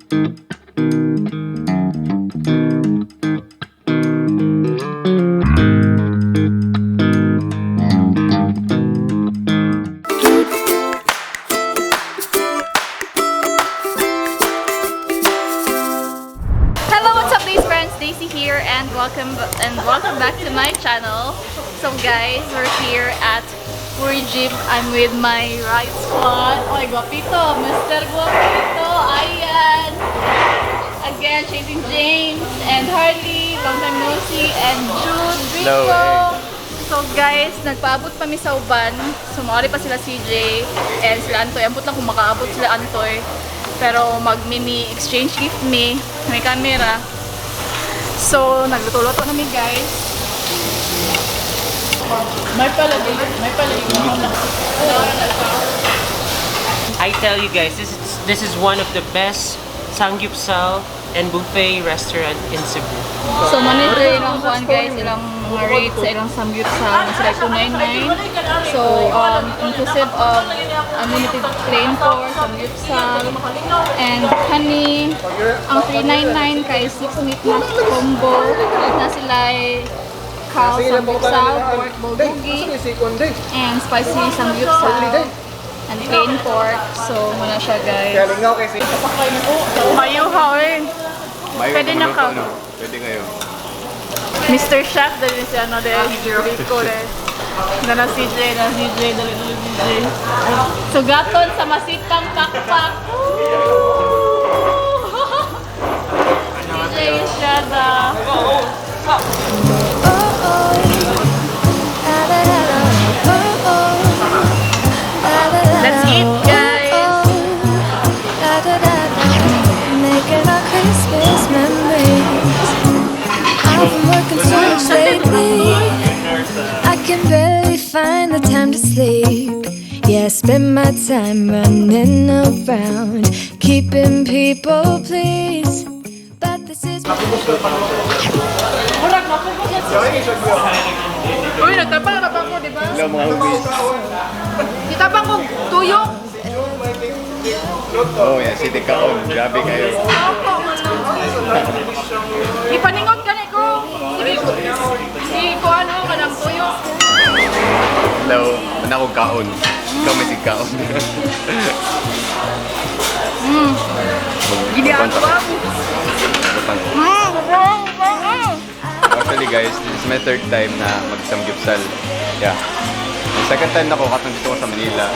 Hello, what's up, these friends? Daisy here, and welcome back to my channel. So guys, we're here at Puri Jeep. I'm with my ride squad. Oy, guapito, Mr. Guapito. Ayan. Again, Chasing James and Harley, long time no see, and Jude, Rico. Hello. So guys, nagpaabot pa mi sa uban. So maari pa sila CJ and sila Antoy. Ambot lang kung makaabot sila Antoy. Pero mag mini exchange gift mi. May camera. So nagluto-luto na mi, guys. May palagi, may palagi. I tell you guys, this is one of the best samgyeopsal and buffet restaurant in Cebu. So monitor ilang kuan, guys, ilang mga rate sa ilang samgyupsal sila 299. So inclusive of unlimited plain pork, samgyupsal, and honey. Ang 399 kay 6 meat na combo na sila ay cow samgyupsal, pork bulgogi, and spicy samgyupsal and plain pork. So muna siya, guys. Mayo ha eh. Pwede na ka. Pwede ngayon. Mr. Chef, dali si ano de, Rico de. Na na CJ, na CJ, dali na CJ. Sugaton sa masipang pakpak. Woo! CJ Estrada. Oh, oh, la da da da, oh, oh, la da da Let's da, eat, guys. oh, la da da da, making our Christmas memories. I've been working so much lately, I can barely find the time to sleep. Yeah, I spend my time running around, keeping people pleased. But this is. Uy, nagtabang na pa ko, di ba? Hello, mga homies. Gitabang ko tuyo. Oh yeah, city kaon. Grabe kayo. Ipaningot ka ni ko. Sige, si ko ano, kanang tuyo. Hello. Wala akong kaon. Ikaw may sig kaon. Gini ako. Actually guys, this is my third time na mag-samgyupsal. Yeah. Ang second time na ko katong dito ko sa Manila.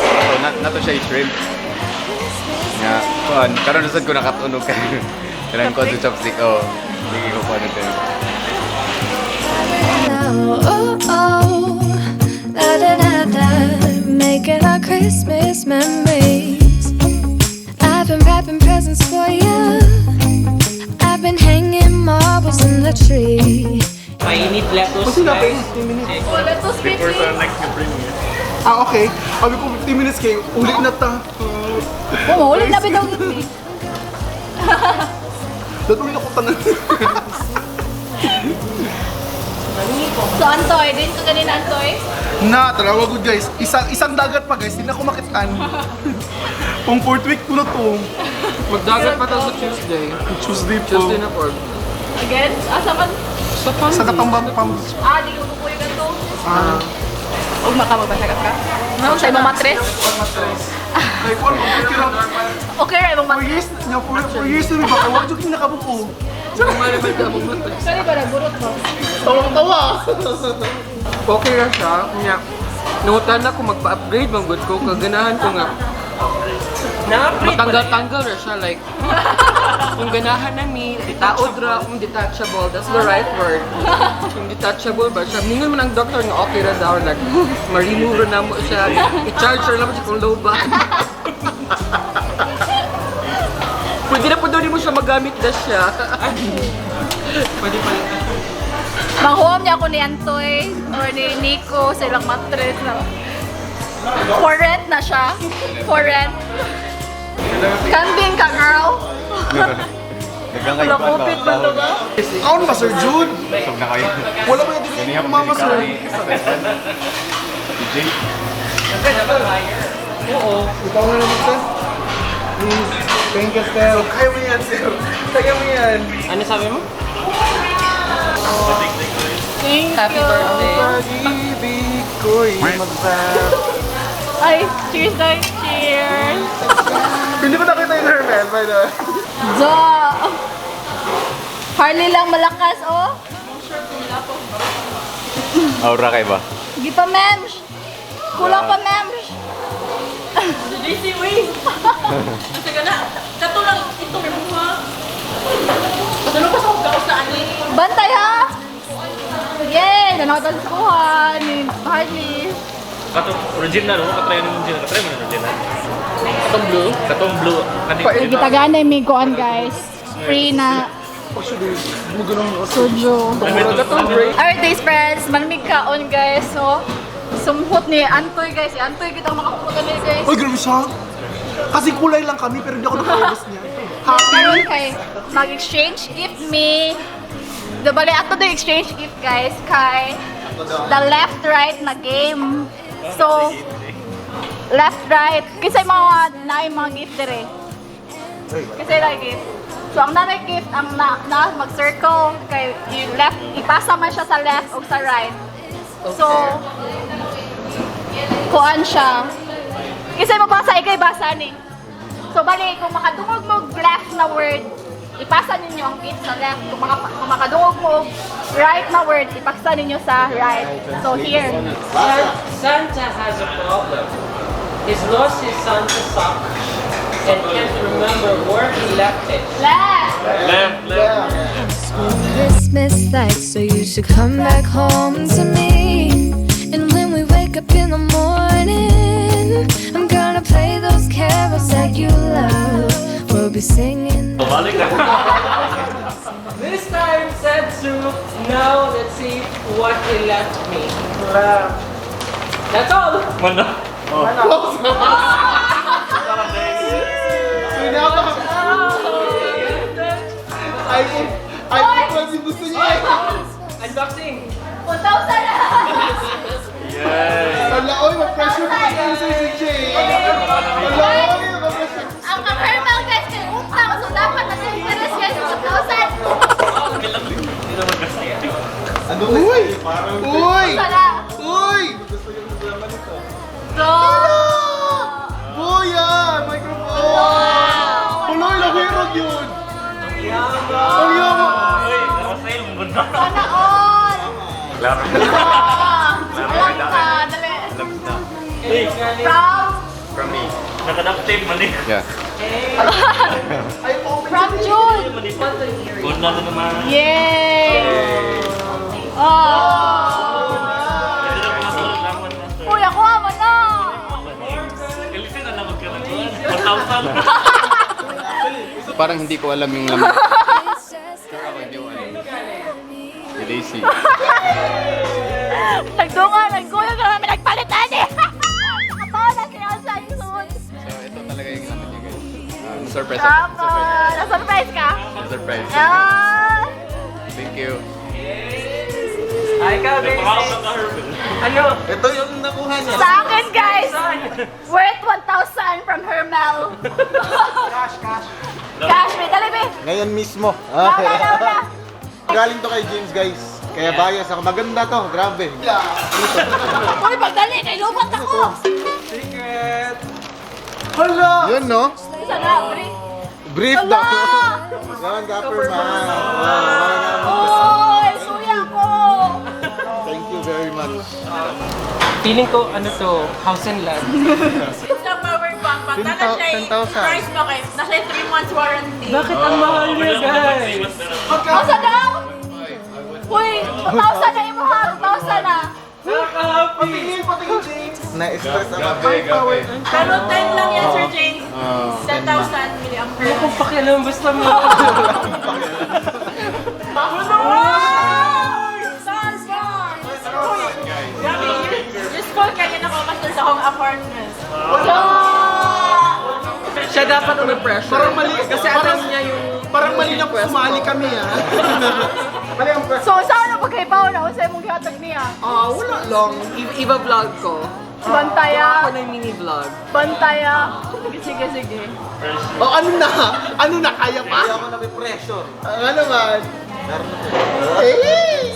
So, na to siya yung shrimp. Nga, kuan, karon sad ko nakatunog kay kanang kuan sa chopstick. Oh, hindi ko kuan kayo. Oh, la da da da, making our Christmas memories. I've been wrapping presents for you. I've been hanging marbles in the tree. I need lettuce, guys. Oh, lettuce, baby. Ah, okay. Sabi ko 50 minutes kayo, uli na ta. Oh, mahuli na bitaw gid. Datuloy ako tanan. So Antoy, din ka ganina, Antoy? Na, talaga good, guys. Isang isang dagat pa, guys, hindi na ako makitaan. Pang fourth week ko na to. Magdagat pa tayo sa Tuesday. Tuesday po. Tuesday na po. Again? Asa man? Sa Sunday. Sa katambang pam. Ah, di ko kukuyo ganito. Ah. Ug maka magbasa ka? No, sa imong matres? Like, what, okay ra. Okay ra imong For matres. years, no, for years na ba? Wala joke nakabuko. Kani ba nagburot mo? Tawang-tawa. Okay ra siya. Nya. Nangutan na kung magpa-upgrade man gud ko, kaganahan ko nga. Na-upgrade ba? Matanggal-tanggal ra siya, like kung ganahan na mi, taod ra kung detachable, that's the right word. Kung detachable ba siya, ningon man ang doctor nga okay ra daw, like ma-remove ra namo siya, i-charge ra namo siya kung low ba. Pwede na po daw di mo siya magamit na siya. Pwede pala. Manghuam niya ako ni Antoy or ni Nico sa ilang matres na. For rent na siya. For rent. Kambing ka, girl. Daghang kayo kuan ba? Nakupit ba ito ba? Kaon ba, Sir Jude? Busog na kayo. Wala ba yung Ganiha dili mama, sir? DJ. Oo. Ikaw na naman, sir. Thank you, sir. Kaya mo yan, sir. Kaya mo yan. Ano sabi mo? Thank Happy you. birthday. Pag-ibig ko'y magbago. Ay, cheers guys. Cheers. Hindi ko nakita yung Hermel, by the way. Zo! Harley lang malakas, oh. Aura kay ba? Gi pa, ma'am. Kulang pa, ma'am. JC, wait! Kasi ka na, katulang itong ha. Patulong pa sa akong kaos na ani. Bantay, ha? Yay! Nanood sa kuha ni Harley. Katong original, mo katry ng original, katry mo ng original. Katong blue. Katong blue, kaning original. Gitagaan na yung kuan, guys. Free na soju. Katong gray. Alright, days friends. Malamig kaon, guys. So, sumhot ni Antoy, guys. Si Antoy, kita makakuha ni guys. Uy, grabe siya. Kasi kulay lang kami, pero hindi ako nakaubos niya. Happy. Karon kay mag-exchange gift me. Do bale ato do exchange gift guys kay the left right na game. So left right kisay mga naay mga gift dire. Kisay na gift. So ang nanay gift ang na, na mag-circle kay yung left ipasa man siya sa left o sa right. So kuan siya. Kisay mo basa ikay basa ni. So bali kung makadungog mo og left na word, ipasa ninyo ang gift sa left. Kung makadungog mo og right na word, ipasa ninyo sa right. So here. Santa has a problem. He's lost his Santa sock and can't remember where he left it. Left. Left, left. Christmas lights, so you should come back home to me. And when we wake up in the morning, I'm gonna play those carols that you love. We'll be singing. Balik na. This time, Setsu, now let's see what he left me. That's all. Mano. iPhone, iPhone 12 yung gusto niya eh. Unboxing. 1,000 na! Yay! Wala, oy, ma-pressure pa kayo sa si Jay. Wala, oy, ma-pressure. Ang Hermel guys kay utang so dapat na interest guys 1,000. Ano? Uy! Uy! Sana. Uy! Go! Boya! Microphone! Tuloy, lahirog yun! Ang yaman! Uy, nakasale mo ba na? Sana all! Klaro. Ah, alam ka, dali. Alam na. Uy, From, From me. naka-duct tape man eh. Yeah. from June. Una na naman. Yay! Oh! Hindi na pumasok naman, master. Uy, ako mo na! Ilisin na lang magkakaroon. 1,000. Parang hindi ko alam yung laman. It's just Sure ako, hindi ko alam. Si Daisy. Nagdunga, nagkuyo ka namin, nagpalitan eh! Nakatawa na siya sa isun. So, ito talaga yung laman niya, guys. Surprise ako. Tama! Surprise. Na-surprise ka? Surprise. Ah! Thank you. Ay, ikaw, Daisy. Napakawag ka, Hermel. Ano? Ito yung nakuha niya. Sa akin, guys, worth 1,000 from Hermel. Cash, cash. Cash, may dali, be. Ngayon mismo. Wala, wala, wala. Galing to kay James, guys. Kaya bias ako. Maganda to. Grabe. Uy, pagdali, kay lubat ako. Secret. Hala! Yun, no? Sana, pre. Brief Hala! daw. Yan, Gapper man. Wow. Uy, suya ko. Thank you very much. Feeling ko, ano to, house and land. Sa power bank, pag nasa siya 10,000. price ba kayo? Nasa 3 months warranty. Bakit ang mahal niya, guys? Asa daw? Uy, 2,000 na imo ha, 2,000 na. Nakaka-happy. Patingin, patingin, James. Na-stress ako. Grabe, grabe. Pero 10 lang yan, Sir James. Ah. 10,000 milliampere. Ano kong pakialam, basta mo. Grabe, useful kaya na master sa akong apartment. Siya dapat may pressure. Parang mali. Kasi alam niya yung... Parang mali na sumali kami ah. Mali ang So, saan na pagkaibaw na? Unsa imong gihatag niya? Ah, wala lang. Iba vlog ko. Bantaya. Gawa ko ng mini vlog. Bantaya. Sige, sige. Oh, ano na? Ano na? Kaya pa? Hindi ako na may pressure. Ano man? Meron na to. Eh!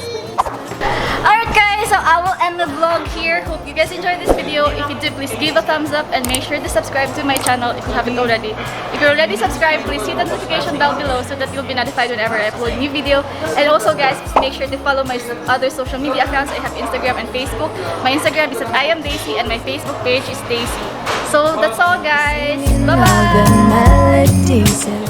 Alright guys, so I will end the vlog here. Hope you guys enjoyed this video. If you did, please give a thumbs up and make sure to subscribe to my channel if you haven't already. If you're already subscribed, please hit the notification bell below so that you'll be notified whenever I upload new video. And also guys, make sure to follow my other social media accounts. I have Instagram and Facebook. My Instagram is @IamDaisy and my Facebook page is Daisy. So that's all, guys. All Bye-bye! the melodies in